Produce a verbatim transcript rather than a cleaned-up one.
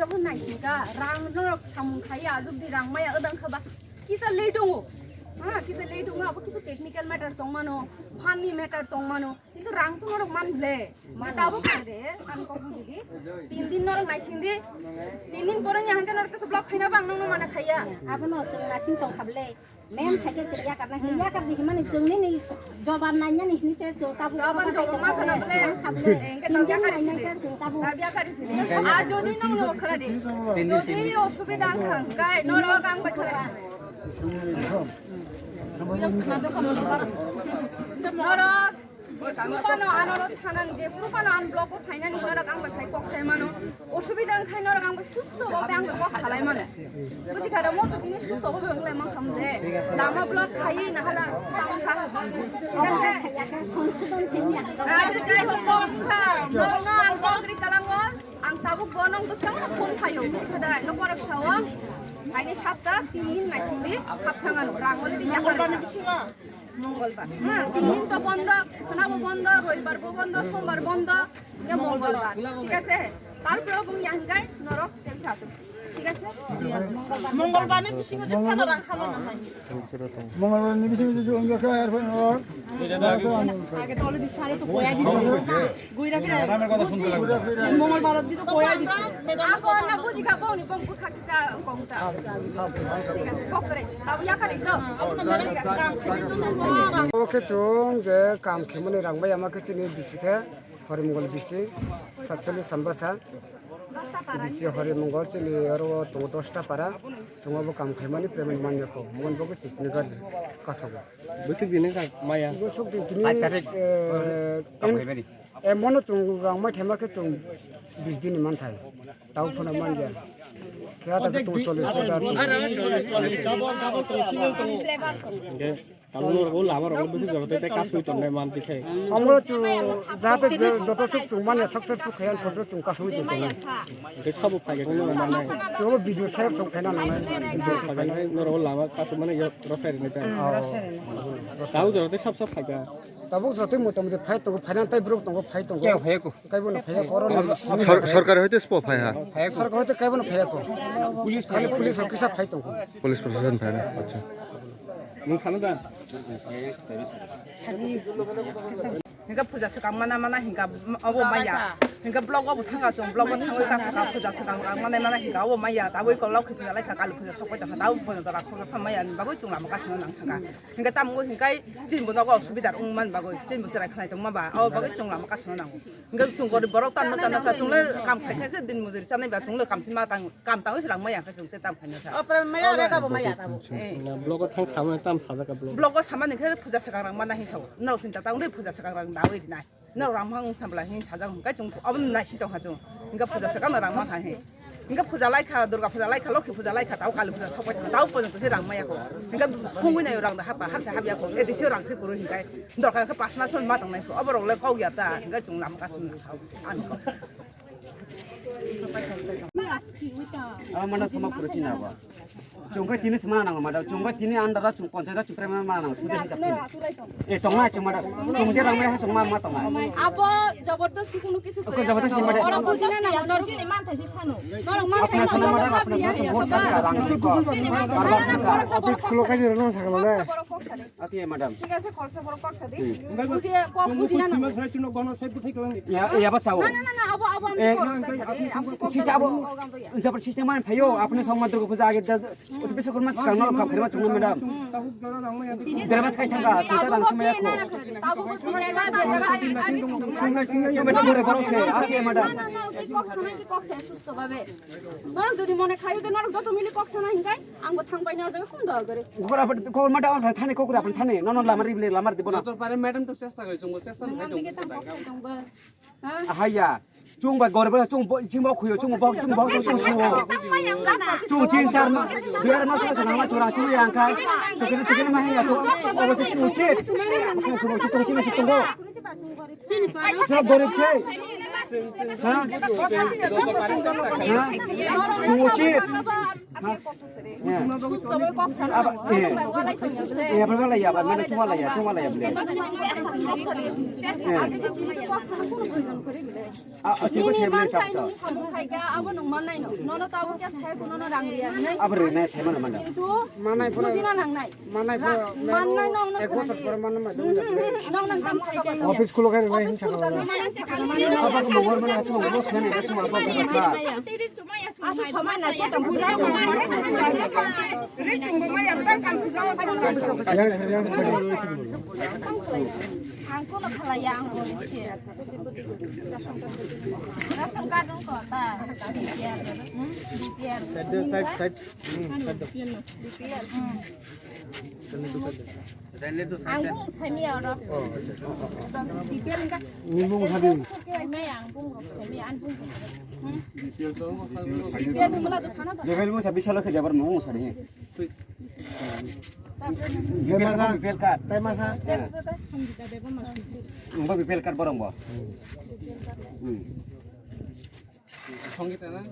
Naisingka, rang norok samung khaiya, jodi rang maya odang khaba, kisa lei dongo. Ha, kisa lei dongo, abo kisa technical matter tongmano, funny matter tongmano. Kintu rang to norok man ble. Ma tabuk kha de, ang kok buji di. Tin din norok naising di. Tin din pore ni hangke norok kisa block khaina bang nang mana khaiya. Abono chwng naising tong kha ble. Mem khaikhe chwng yakar na, yakar di himani chwng nini joban nanya ni hinwi se chwng tabuk. Joban joban ma khana ble. Ang kha ble. Engke tin din nainai kha chwng tabuk. Tabya kari sini. Ar jodi nang no khana di. Jodi osubida khang kai norok ang bai khana. Norok Phano ano rok thanang je, phano ano block o phainani norok ang bai phai kok sai mano. Osubida wngkhai norok ang bai susto o ang bai kok salai mano. Buji kha da, mo to tini susto o wngkhlai mang kham je. Lama block khai na hala tang kha. Aja jai ho kok kha. Norok no ang kok ri kalang o. Ang tabuk bo nong bwskang phone khayo. Buji kha da, no borok sao. Aini sapta tin din naising di, hap thang ano. Rang o di yakar. Mongolbar. Ha, tin din to bondo, khwnabo bondo, roibar bo bondo, sombar bondo, ya mongolbar. Thik ase? Tarpore bung yang gai norok tebsa asuk. Thik ase? Mongolbar ni bisingo je sano rang khama na hai. Mongolbar ni bisingo je ongga kha er phan or. Age to already sare to koya di. Guira fira. Mongolbar di to koya di. Ako na buji ka boni bong bukha kisa kong ta. Thik ase? Kok kre. Oke, chwng je kam khemani rang bai ama khe chini bisi khe Horimongol bisi satchali sambasa bisi Horimongol chini oro tongo dosta para chwng obo kam khemani payment manya kho mon bo chini gari kasago. Bwswk dini kha maya? Bwswk di tini, Five tarik. Eh, kam khemani. Eh, mono chwng rang mai thema khe chwng bis din ni manthai. Tau phano manja. Kaya ta tu cholis ta. Hingke tamo norok o lama rok bisi jora tei kasui tongnai manti khe. Amo chwng jate je joto suk chwng manya successful khaya photo chwng kasui tongnai. Hingke sabo phai khe chwng manai. Chwng video save chwng khaina nanai. Phai khe norok o lama kasui mani rosai rinai ta. Tau jora tei sab sab phai kha. Tabuk jotoi mota moti phai tongo, phaina tai borok tongo, phai tongo. Kebo no phai ya, korona. Sor-, sorkar hoite spo phai ha. Sorkar hoite kebo no phai ya ko. Police khali police rok kisa phai tongo. Police proshashan phai na. Acha. Nung sana da? Hingke puja swkang mana mana hingka obo maya. Hingke block obo thanga chwng, block o thangwi kasa ka puja swkang mana mana hingka obo maya. Taboi kolok puja lai kha, kali puja sokoi tong kha, tabuk puja da rakhok pha maya ni bagwi chwng lama kasino nang thanga. Hingke tamo hingke chini bo nogo osubidar wng man bagwi, chini bo chwrai khlai tongma ba, abo bagwi chwng lama kasino nango. Hingke chwng gorib borok tamo chana sa chwng le kam khai khai se din mujuri chanai ba chwng le kam sima tang, kam tangwi se rang maya khe chwng te tam khaina sa. O pran maya re ka bo maya tamo. Eh. Na blogo thang sama tam sajak ka blogo. Blogo sama ni khe puja swkang rang mana hi sao. Norok sinta tang de puja swkang rang dawi rinai. Norok rang mang wng thamla hin sajak hingke chwng abo nai si tong kha chwng. Hingke puja swkang rang mang kha hin. Hingke puja lai kha, Durga puja lai kha, Lokhi puja lai kha, tao Kali puja sokpai tha, tao pono to se rang maya ko. Hingke songwi nai rang da hapa, hapsa hapya ko. E D C o rang se kuru hingke. Dorkar khe pas mas ma tong nai ko. Oborok le kok ya ta. Hingke chwng lam kas tong kha. Ani ko. Ama mana sama kuru china ba. Chwng khe tini se mana nango madam, chwng khe tini andar chwng ponchayat chwng prema mana nango, sudah hijab tini. Eh, tong nai chwng madam, chwng je rang mai ha chwng ma, ma tong nai. Abo jabardasti kuno kisu. Oke, jabardasti madam. Oro bujina nango, nor chini man thaisi sano. Nor man thaisi sano madam, apna sano bhot sano rang. Office khulo khai rano sakalo na. Ati madam. Thik ase, khoroksa borok kok sadi. Hmm. Buji, kok buji na nang. Ya, ya, ba sao. Na, na, na, na, abo, abo, ami eh, kok sadi. Ami kok sadi. Sabo. Jabar system an phayo, apni song ma Durga puja age da, utu bisa kurma skang no kam phirma chungma madam. Dera mas kai thanga, chita dang sumaya ko. Abo ko dera, dera, dera. Chuma to bore boro se, ati madam. Na, na, na, ki kok sana, ki kok se, susto babe. Norok jodi mone khayo de norok joto mili kok sana hinkai, ang bo thang pai na jaga kun da gare. Gora pat ko madam thane ko gora thane. No, no, lamari bile lamar de bona. Joto pare madam to chesta goi chungo chesta. Nang dige tang kok sa tong ba. Ha? Ahaya. Chung ba gora ba chung bo ching bo khuyo chung bo chung bo chung chung. Chung tin char ma. Biar ma sa sa ma thora sui yang kai. Chukini chukini ma hin ya to. Obo se chung chit. Chung chit chung chit chung chit. Chwng gorib se. Ha? Ha? Chwng uchi. Abo kok to sere. Susto bai kok sana. Abo, eh. Abo walai thangya bole. Eh, abo walai ya, abo mane chuma lai ya, chuma lai ya bole. Abo ke chini kok sana kono proyojon kore bole. Ah, ah, chini man khai nung samung khai ga, abo nung man nai no. Nono to abo kya sai kono no rang liya nai. Abo re nai sai mana mana. Kintu manai pura bujina nang nai. Manai pura mannai no, no, ek bosor pore manna mai. Nang nang kam sa ka. Office khulo khai nai hin sa ka. Apa ko mobile mana chuma boss khai nai chuma apa ko sa. Aswk somai nai se tong puja. Yang yang. Ang kono khalaya ang bo se. Ration card ko ta. B P L. Hmm? B P L. Side, side, side. Hmm, side. B P L. Hmm. Ang bung saimaya oro. Oh, acha. B P L wngkha. Ni bung sabi. Saimaya ang bung rok saimaya ang bung. Hmm? B P L wngkha. Level mo sabi salo khe jabar mo mo sari. B P L card. Tai masa. Wngkha B P L card borok bo. Hmm. Songita na?